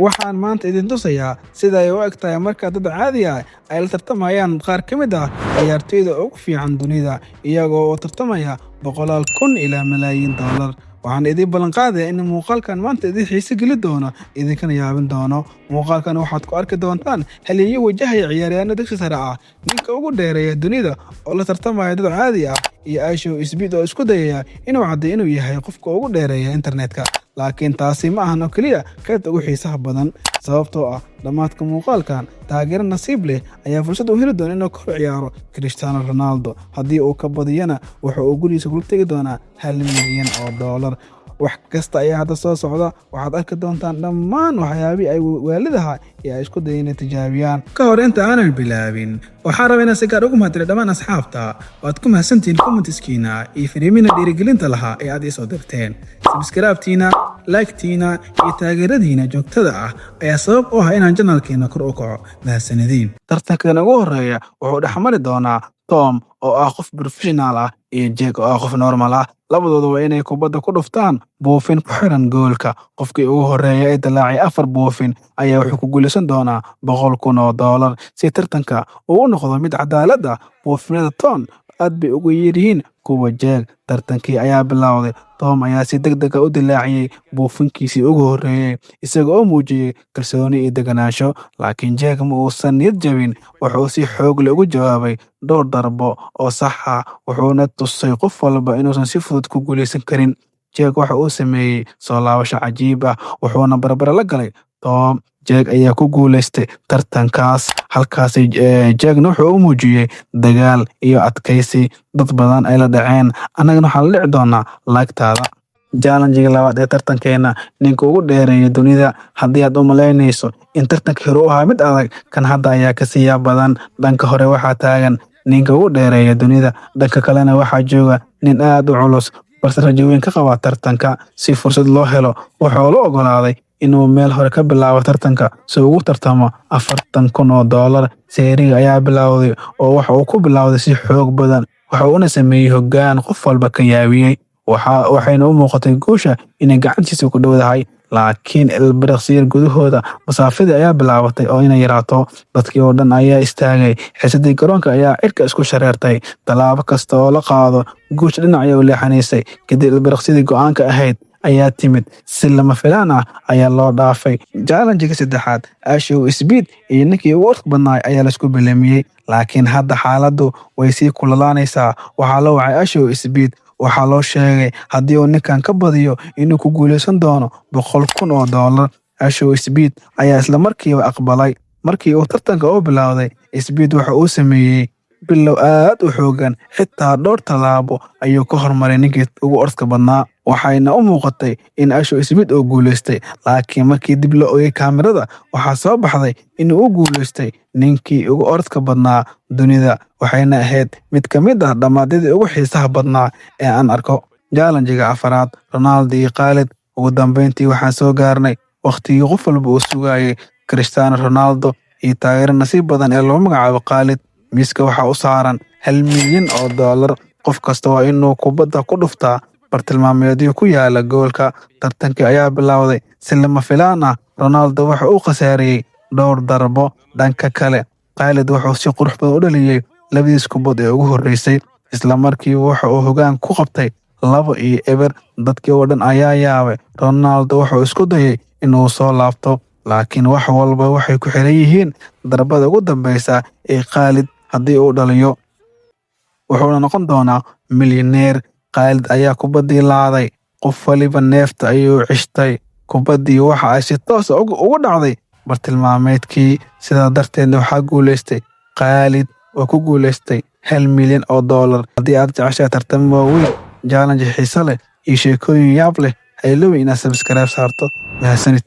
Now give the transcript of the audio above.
Waxaan maanta idin tusayaa sida ay u eg tahay marka dad caadi ah ay la tartamayaan qaar ka mid ah ciyaartoyda ugu fiican dunida, iyaga oo tartamaya boqolaal kun ilaa malaayiin dollar. Waxaan idiin ballan qaadayaa in muuqaalkan maanta idin xiise geli doono, idinkana yaabin doono. Muuqaalkan waxaad ku arki doontaan halyeeyo wajahaya ciyaaryahanno dugsi sare ah, ninka ugu dheereeya dunida oo la tartamaya dad caadi ah, iyo IShowSpeed oo isku dayaya inuu caddeeyo inuu yahay qofka ugu dheereeya internetka. Laakiin taasi ma ahan oo keliya qaybta ugu xiisaha badan, sababtoo ah dhammaadka muuqaalkan, taageero nasiib leh ayaa fursad u heli doona inuu ka hor ciyaaro Cristiano Ronaldo. Haddii uu ka badiyana, waxa uu gurigiisa kula tegi doonaa $1 milyan. Wax kasta ayaa hadda soo socda. Waxaad arki doontaan dhammaan waxyaabihii ay waalidaha ee ay isku dayeen inay tijaabiyaan. Ka hor inta aanan bilaabin, waxaan rabaa inaan si gaar ugu mahadceliyo dhammaan asxaabta. Waad ku mahadsantihiin comments-kiina iyo fariimiina dhiirigelinta lahaa ee aad ii soo dirteen. Subscribe-tiina, like-tiina iyo taageeradiina joogtada ah ayaa sabab u ah inaan channel-keena kor u kaco. Mahadsanidin. Tartankan ugu horeeya wuxuu dhexmari doonaa Tom oo ah qof professional ah iyo Jake oo ah qof normal ah. Labadooda waa inay kubadda ku dhuftaan buufin ku xiran goolka. Qofkii ugu horreeya ee dilaacay afar buufin ayaa wuxuu ku guuleysan doonaa $100,000. Si tartanka uu u noqdo mid cadaalad ah, buufinada Tom aad bay ugu yar yihiin kuwa Jake. Tartankii ayaa bilowday. Tom ayaa si degdeg ah u dilaaciyay buufinkiisii ugu horreeyay, isaga oo muujiyay kalsooni iyo deganaansho. Laakiin Jake ma uusan niyad jabin. Wuxuu si xoog leh ugu jawaabay dhowr darbo oo sax ah, wuxuuna tusay qof walba inuusan si fudud ku guuleysan karin. Jake waxa uu sameeyay soo laabasho cajiib ah, wuxuuna barbaro la galay Tom. Jake ayaa ku guuleystay tartankaas. Halkaasi Jake-na wuxuu u muujiyay dagaal iyo adkaysi dad badan ay la dhaceen. Annagana waxaan la dhici doonaa like-taada. Challenge-ga labaad ee tartankeena, ninka ugu dheereeya dunida. Haddii aad u malaynayso in tartankii hore u ahaa mid adag, kan hadda ayaa ka sii yaab badan. Dhanka hore waxaa taagan ninka ugu dheereeya dunida, dhanka kalena waxaa jooga nin aad u culus balse rajo weyn ka qaba tartanka. Si fursad loo helo, wuxuu la oggolaaday inuu meel hore ka bilaabo tartanka si uu ugu tartamo $40,000. Seeriga ayaa bilowday oo waxa uu ku bilowday si xoog badan, waxa uuna sameeyay hoggaan qof walba ka yaabiyay. Waxayna u muuqatay guusha inay gacantiisa ku dhowdahay. Laakiin ilbiriqsiyo gudahooda, masaafadii ayaa bilaabatay oo inay yaraato. Dadkii oo dhan ayaa istaagay. Xiisadii garoonka ayaa cirka isku shareertay. Tallaabo kasta oo la qaado, guusha dhinac ayay u leexanaysay. Kadib ilbiriqsidii go'aanka ahayd ayaa timid. Si lama filaan ah ayaa loo dhaafay. Challenge-ga saddexaad, IShowSpeed iyo ninkii ugu orodka badnaa ayaa la isku bilamiyay. Laakiin hadda xaaladdu way sii kululaanaysaa. Waxaa la wacay IShowSpeed. Waxaa loo sheegay haddii uu ninkan ka badiyo inuu ku guuleysan doono $100,000. IShowSpeed ayaa isla markiiba aqbalay. Markii uu tartanka u bilowday, Speed waxa uu sameeyay bilow aad u xooggan, xitaa dhowr tallaabo ayuu ka hormaray ninkii ugu orodka badnaa. Waxayna u muuqatay in IShowSpeed uu guuleystay, laakiin markii dib loo eegay kaamirada, waxaa soo baxday inuu u guuleystay ninkii ugu orodka badnaa dunida. Waxayna ahayd mid ka mid ah dhammaadyadii ugu xiisaha badnaa ee aan arko. Challenge-ga afraad, Ronaldo iyo Khalid. Ugu dambeyntii waxaan soo gaarnay waqtigii qof walba uu sugayay, Cristiano Ronaldo iyo taageero nasiib badan ee lagu magacaabo Khalid. Miiska waxaa u saaran $1 milyan. Qof kasta waa inuu kubadda ku dhuftaa bartilmaameedyo ku yaala goolka. Tartankii ayaa bilowday si lama filaan ah. Ronaldo waxa uu khasaariyay dhowr darbo. Dhanka kale, Khalid wuxuu si qurux badan u dhaliyay labadiis kubad ee ugu horreysay. Isla markiiba waxa uu hoggaan ku qabtay 2-0. Dadkii oo dhan ayaa yaabay. Ronaldo wuxuu isku dayay inuu soo laabto, laakiin wax walba waxay ku xiran yihiin darbada ugu dambeysa ee Khalid. Haddii uu dhaliyo, wuxuuna noqon doonaa milyaneer. Khalid ayaa kubaddii laaday. Qof waliba neefta ayuu ceshtay. Kubaddii waxa ay si toos ah ugu dhacday bartilmaameedkii, sidaa darteedna waxaa guuleystay Khalid oo ku guuleystay $1 milyan. Haddii aad jeceshahay tartamo waaweyn, challenge xiiso leh iyo sheekooyin yaab leh, ha iloobin inaad subscribe saarto. Mahadsanid.